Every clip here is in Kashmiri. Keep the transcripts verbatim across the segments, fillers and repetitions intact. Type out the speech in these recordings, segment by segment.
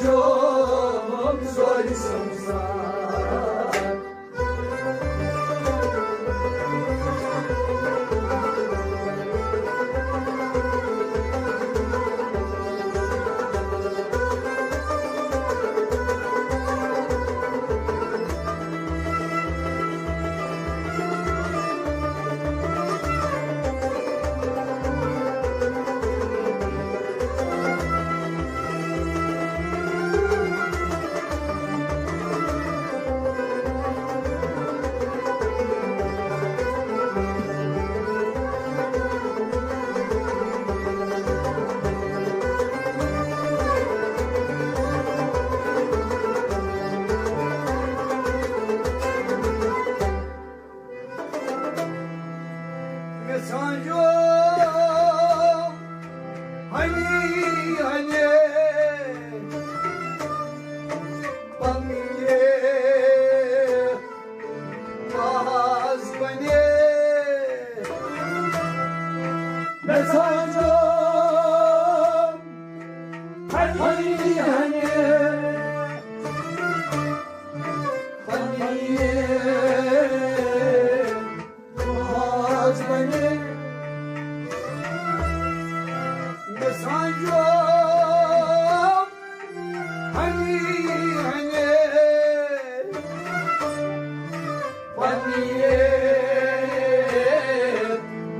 جوم سورُے سمسار۔ یژھان چھُ ہنی ہنی پننہِ باز بنے۔ یژھان چھُ ہنی ہنی پننہِ باز بنے۔ یژھان چھُ ہنی ہنی پننہِ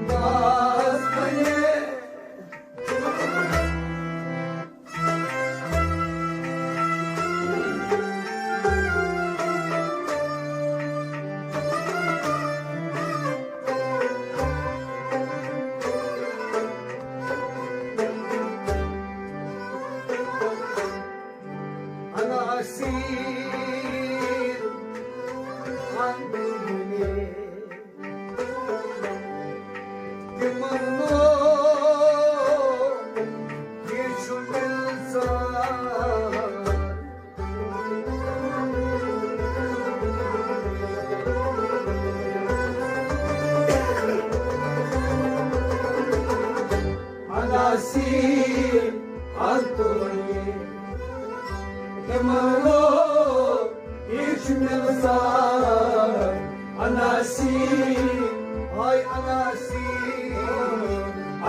باز بنے۔ عناصر اندرونی تِمن لوگ یہِ چھُ مِلژار۔ عناصر اندرونی تِمن لوگ یہِ چھُ مِلژار۔ عناصر، ہاے عناصر،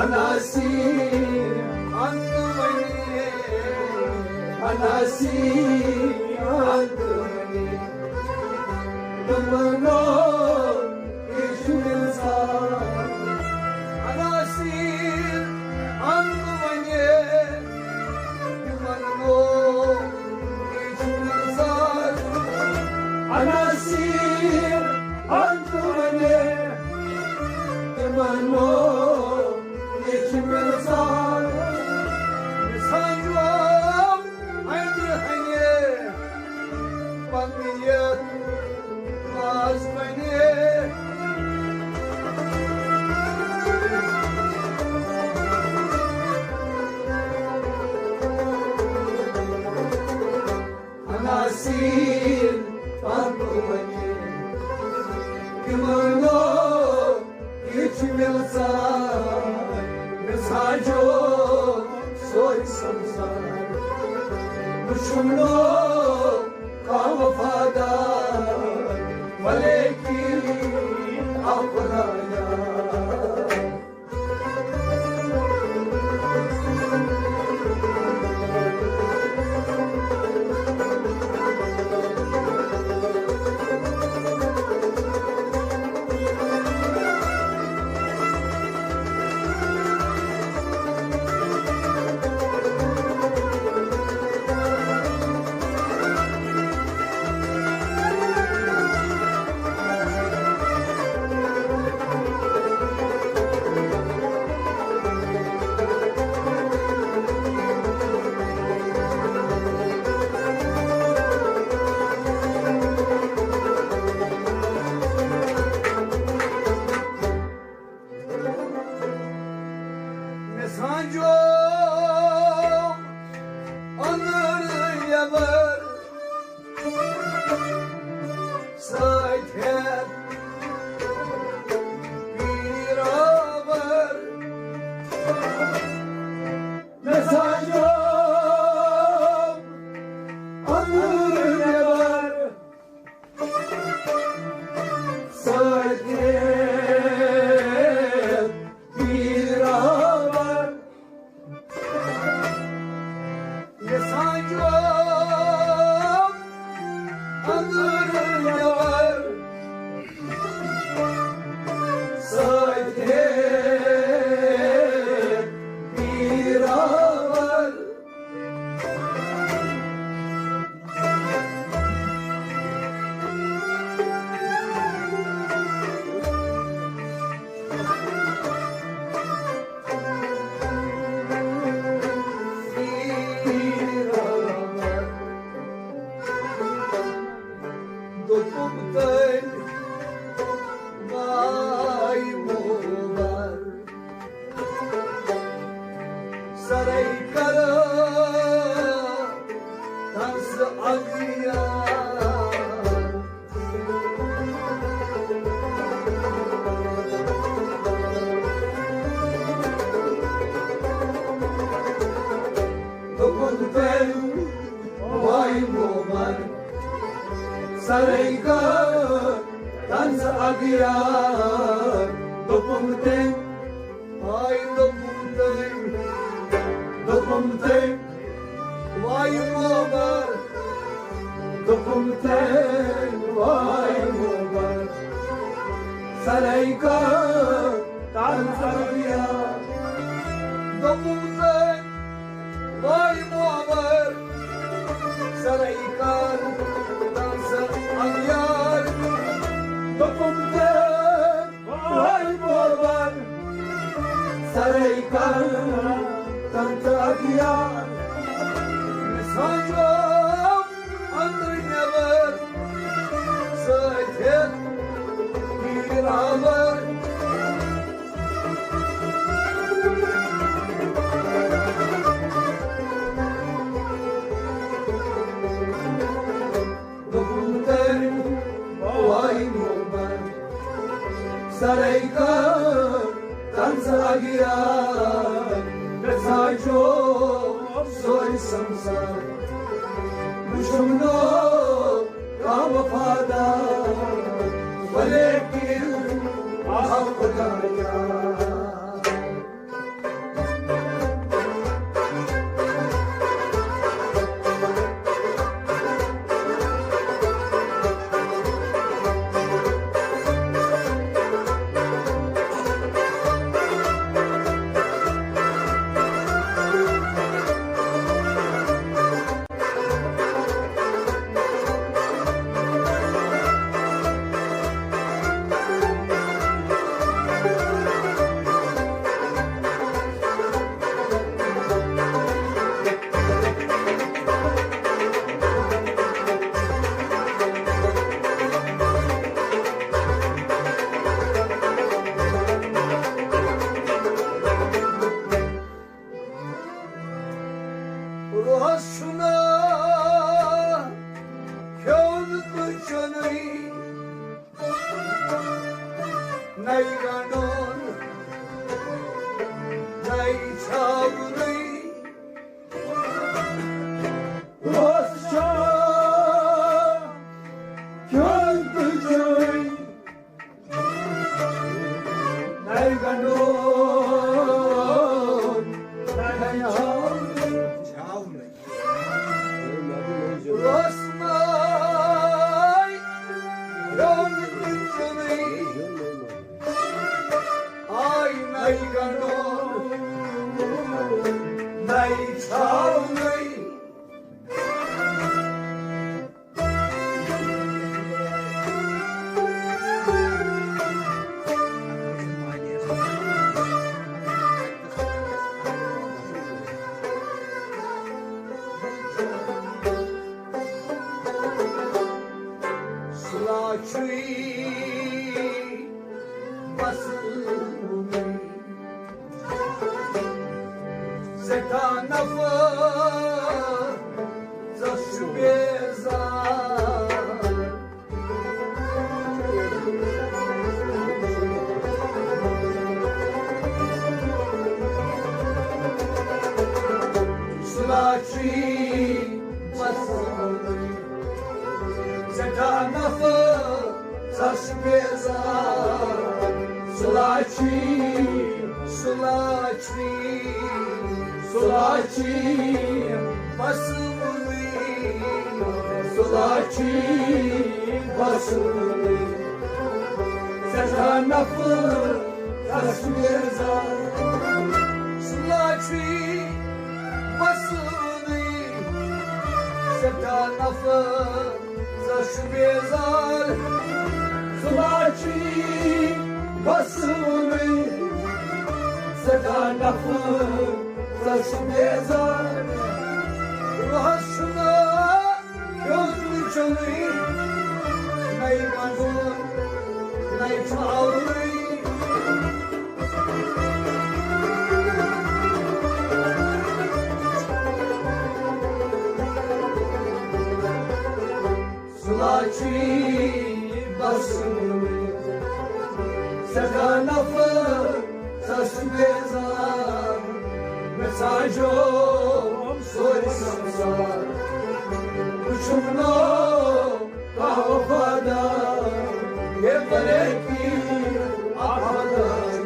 عناصر، اندرونی، عناصر، اندرونی۔ تِمن لوگ یہِ چھُ مِلژار۔ عناصر اندرونی، تِمن لوگ یہِ چھُ مِلژار۔ عناصر اندرونی، تِمن لوگ یہِ چھُ مِلژار۔ مِلژار۔ اَمہِ ہَنہِ پَننہِ لاز بَنہِ۔ عناصر پَننہِ تِمَن لوگ یہِ چھُ مِلژار، مِلژار چھُ سورُے سَمسار۔ وُچھُم نہٕ کانٛہہ وفادار، ولیکن اکھ خدایا۔ اندر نٮ۪بر سۭتۍ ہیٚتھ پیٖر احمد۔ یژھان چھُ اندر نٮ۪بر سۭتۍ ہیٚتھ پیٖر احمد۔ دوٚپُم تٔمۍ، واے موبر، سرے کرٕ تنسہٕ اگیار۔ دوٚپُن تٔمۍ، واے مومن، سرے کر تنسہٕ اگیار۔ دوٚپُن تٔمۍ، واے دوٚپُن تٔمۍ، دوٚپُن تٔمۍ، واے مومن، دوٚپُن تٔمۍ، واے مومن، سرے کر تنسہٕ اگیار۔ دوٚپُن تٔمۍ، واے مومن، سرے کر تنسہٕ اگیار۔ دوٚپُن تٔمۍ، واے مومن، سرے کر تنسہٕ اگیار۔ مےٚ سوٗنچ اندر نٮ۪بر سۭتۍ ہیٚتھ پیٖر احمد۔ دوٚپُن تٔمۍ، واے مومن، سرے کر تنسہٕ اگیار۔ مےٚ سوٗنچ سورُے سمسار، وُچھُم نہٕ کانٛہہ وفادار، ولیکن اکھ خدایا۔ روحس چھُنہٕ کھیوٚن تہٕ چیوٚنُے، نَے گنٛڈُن، نَے چھاونُے۔ روحس چھُنہٕ کھیوٚن تہٕ چیوٚنُے، نَے گنٛڈُن، نَے چھاونُے۔ روحس نَے کھیوٚن تہٕ چیوٚنُے، آے نَے گنٛڈُن، نَے چھاونُے۔ سُہ لاچھُے بس سٮ۪ٹھاہ نفرت چھُ بیزار۔ سُہ لاچھی بس نفر ژس بیزار، سُلاچی، سُلاچی، سُلاچی، بس وُنی، سُلاچی، بس وُنی۔ سٮ۪ٹھاہ نفر ژس بیزار، سُلاچی، بس وُنی۔ سٮ۪ٹھاہ نفر ژس بیزار، سُلاچی، بس وُنی۔ سٮ۪ٹھاہ نفر ژس بیزار، رُہس چھُنہٕ کھیوٚن چیوٚنٕے، نَے گنٛڈُن، نَے چھاونٕے۔ سُلاچی بس وُنی، سٮ۪ٹھاہ نفر ژس بیزار، مےٚ ژھانٛجوم سورُے سمسار۔ وُچھُم نہٕ کانٛہہ وفادار، ہے بلیکی اکھ وفادار۔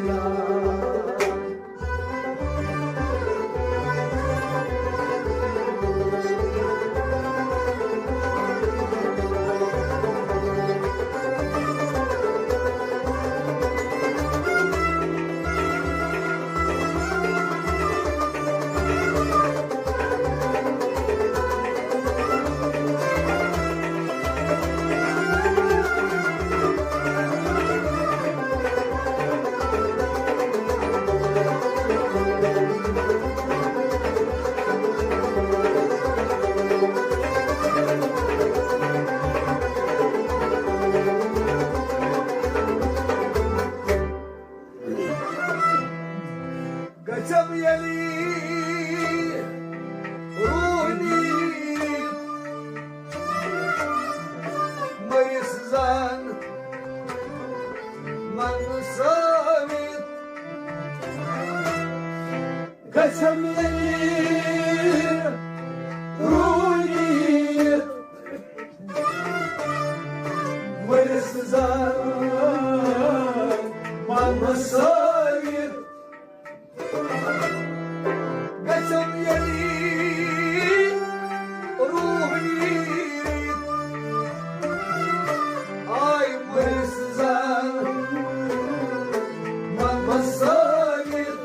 گژھم ییٚلہِ روٗحنی مٔرِس زن من سٲوِتھ۔ گژھم ییٚلہِ روٗحنی مٔرِس زن من سٲوِتھ۔ گژھم ییٚلہِ روٗح نیٖرِتھ، آے مٔرِس زن من بسٲوِتھ۔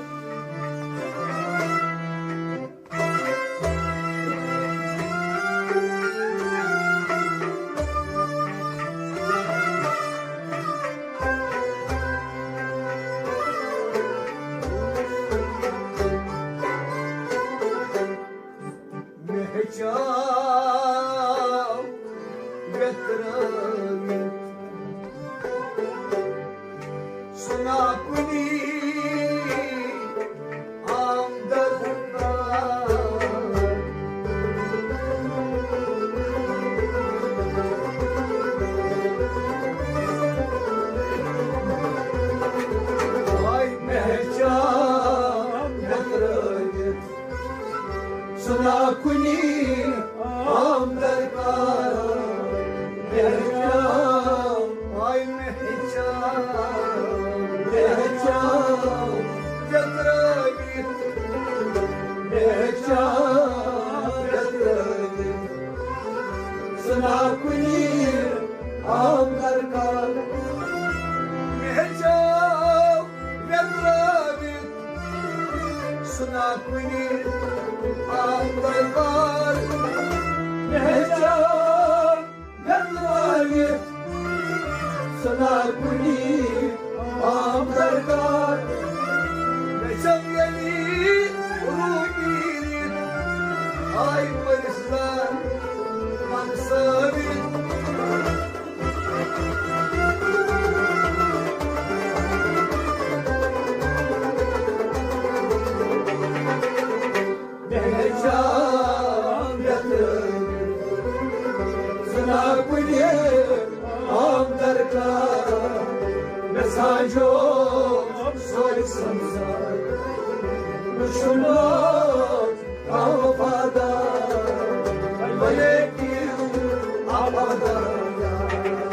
مےٚ ہیٚچھاو ویترٲوِتھ۔ سُنا کُنی آمدر کار۔ آے مےٚ ہیٚچھاو ویترٲوِتھ۔ سُنا کُنی آمدر کار۔ مےٚ ہیٚچھاو، آے مےٚ ہیٚچھاو، مےٚ ہیٚچھاو ویترٲوِتھ۔ مےٚ ہیٚچھاو ویترٲوِتھ۔ سُنا کُنی آمدر کار۔ مےٚ ہیٚچھاو ویترٲوِتھ۔ سُنا کُنی آمدر کار۔ مےٚ ہیٚچھاو ویترٲوِتھ۔ سُنا کُنی آمدر کار۔ مےٚ چھَم ییٚلی روٗدی آے مٔرِس زن من سٲوِتھ۔ مےٚ ہیٚچھاو یتھ زنا کُنہِ آمدر کار۔ مےٚ ژھانٛجو سورُے سمسار، وُچھُم نہٕ کانٛہہ وفادار، بلیکی وفادار۔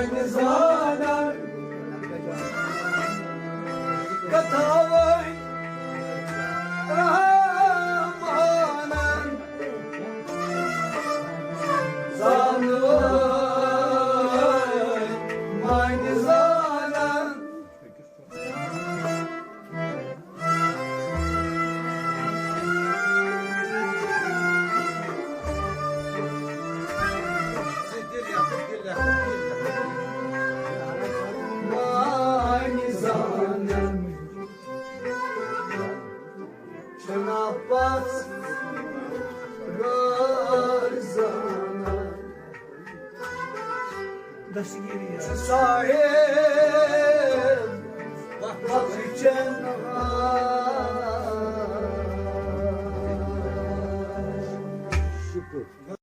زانان کتھاوے رحمانن، زانوے مانہِ زانان۔ مانہِ زانن چھنا پژھ غٲر زانن۔ دستگیری۔ صاحب بخشن۔ شکر۔